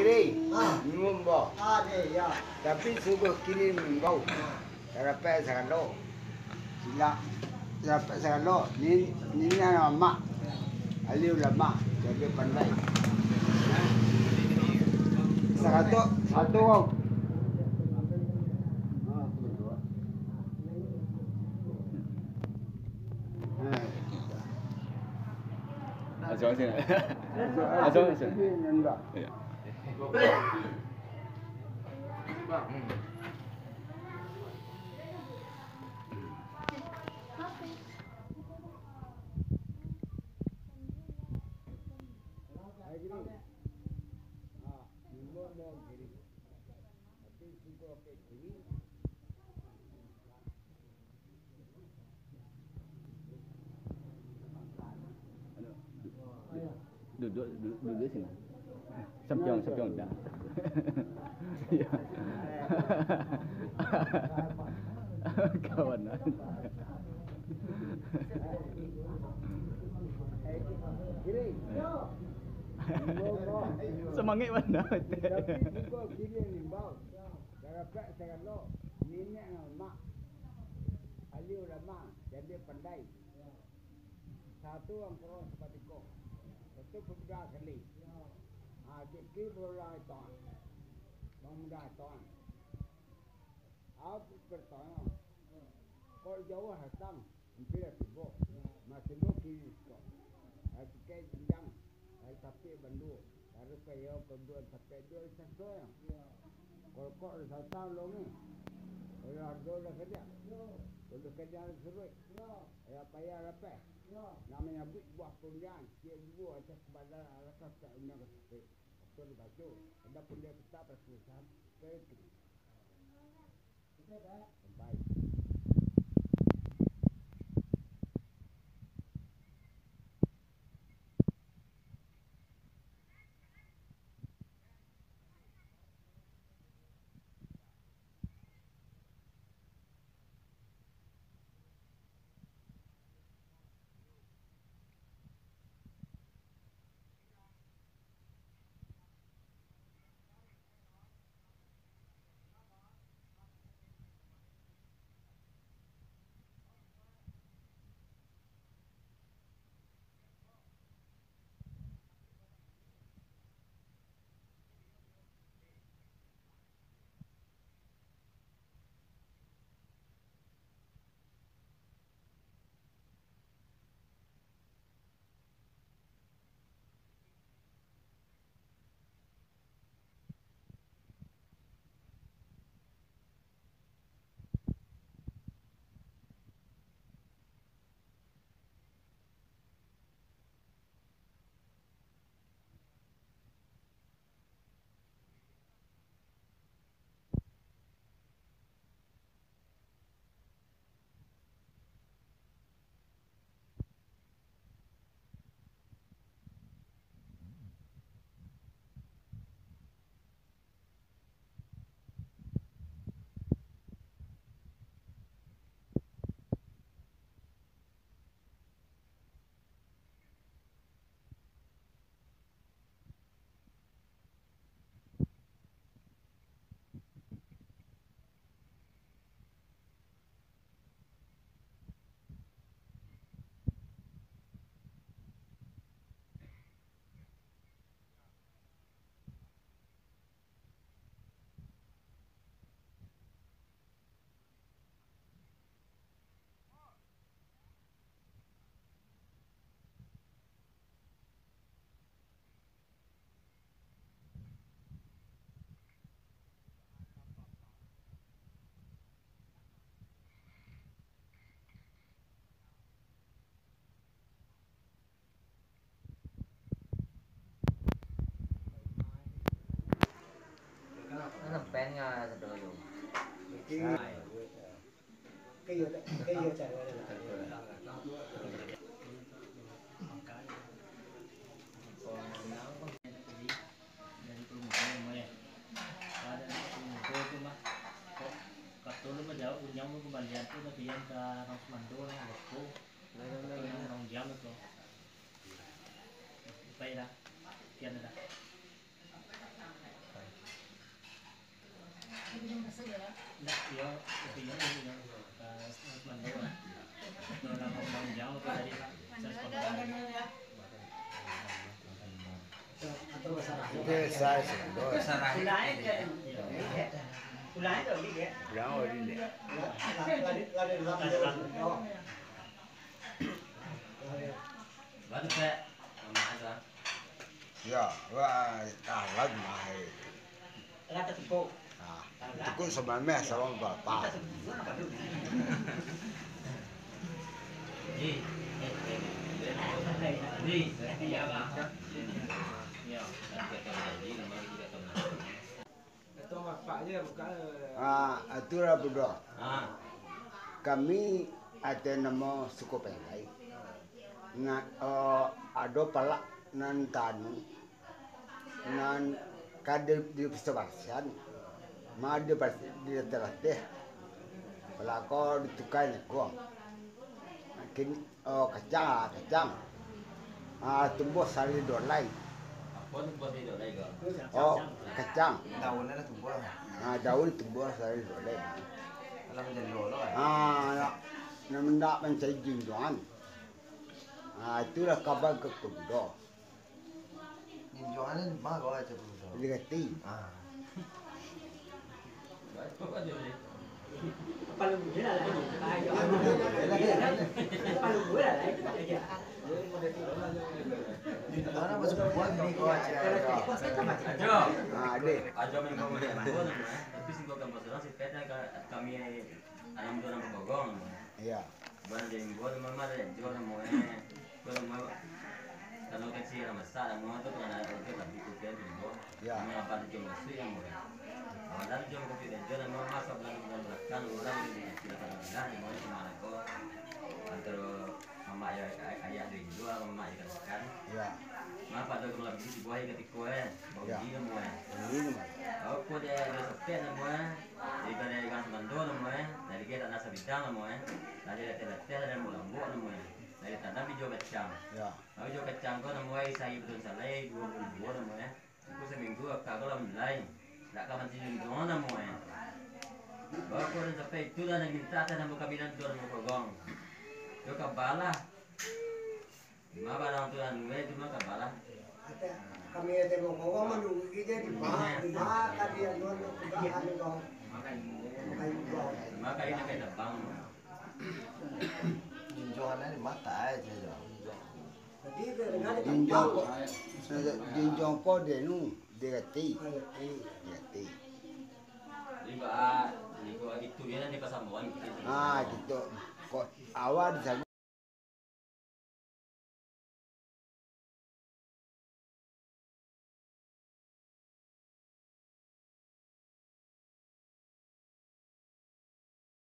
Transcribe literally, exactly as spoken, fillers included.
Hei, ah, minum, bah. Ah, deh, ya. Tapi suruh kirim, bah. Ah. Tarapek sagalo. Sila, tarapek sagalo. Ni, ni anak mak. Ahli ulama, jadi pandai. Sarato, satu. Asal sini. Asal sini. Iya. Duduak, du-, duduak sini. Sampiang, sampiang dah. Iya. Kawan. Samangek bana. Tarapek sagalo, niniak nan mak, ahli ulama, jadi pandai. Satu urang kurang sapatiko, satu pamuda sakali. Ha, kiri barulah itu, ha. Pamuda itu, ha. Aku bertanya, kok jauah datang? Ampia lah tibo. Masih mau kiri siko. Hari tikai jinjang, hari tapi bandu. Harus kaya kebuan tapi dua sasoi. Kalau kok sasau lo ni. Kalau harga lah kerja. Kalau kerja suruh. Ya payah lapeh. Nak manyabuik buah pun jan. Sia juo atas badan alasan tak undang ka tapi. Betul dibaco. Adapun dia tetap berkeputusan. Ke kiri. Dari Pulau Muto, Muto tu mah. Kok kato lu bajawab, unyang lu kambalian tu, tapi yang ka Rang Sumando, Rang Loko, Rang Diam tu. Baiklah, sekian dah. Itu saya sebut. Kurang oli deh. Batu pek. Sama aja. Ya, wah, talan mah. Lah tetupo. Nah, itu pun sebenarnya sama bapak. Ah, itulah budak. Kami ado namo suku Penggai. Nah, eh, ado palak nan tanu. Nan ka di, di Pisubarsian, ma di, di Lateh-Lateh, balako ditukai niko. Kini, oh, kacang, ah, kacang. Ah, tumbuah sari dolai. Apo tumbuah sari dolai ko? Oh, kacang. Daun lah tumbuah. Ah, daun tumbuah sari dolai. Alah manjalo lo, eh. Ah, nak, nak mandak mancari junjuangan. Ah, itulah kabar ka kudo. Ninjo ane mah kau aja pun. Di Gati. Ah. Kepala gue lah, lah. Kepala gue lah, lah. Ninjo ane masuk buat ni kau aja. Ajo. Ah, deh. Ajo memang boleh ambo namanya. Tapi singkok gambar surang si peta ka-, kami alam tu orang bergogong. Iya. Bukan ada yang buat, memang ada yang jual namanya. Kalau mau, kalau kecil lah masak, lah mau tu pernah ada orang tu, tapi tu kan jumbo. Ya. Mau apa tu jumbo sih yang mau. Awalnya jumbo kopi dan jual, mau masak bulan-bulan belakang, orang yang di kecil akan bilang, di mana cuma aku. Antara mamak ayah, ayah dari jual, mamak ayah kan. Ya. Maaf, ada kalau beli buah yang ketika, eh, bau Ya. gigi nama, eh. Bau gigi nama. Bau kok dia, dia sepet nama, eh. Dari pada ikan semando nama, eh. Dari kita tanah sebidang nama, eh. Dari latih-latih, dari lambok-lambok nama, eh. Dari tanah hijau kacang. Ya. Hijau kacang ko namo ai sahari betul salai duo puluah duo namo ai. Ko saminggu aka ko lah mulai. Dak ka manti jundo namo ai. Bako dan sampai itu lah nan minta atas namo kami nan tuan namo kogong. Yo ka balah. Cuma barang tu anu ai, cuma ka balah. Kami ate mau kogong manunggu kita di ma, di ma ka di anu, anu, anu, anu, anu, anu. Maka ini nak kena bang. Jinjong ane di mata ai sajo. Jinjong ko, jinjong ko di anu, di ati. Di ati. Jadi, ba, ini ko itu ya, nanti pasamuan. Ah, gitu. Kok awal di sana.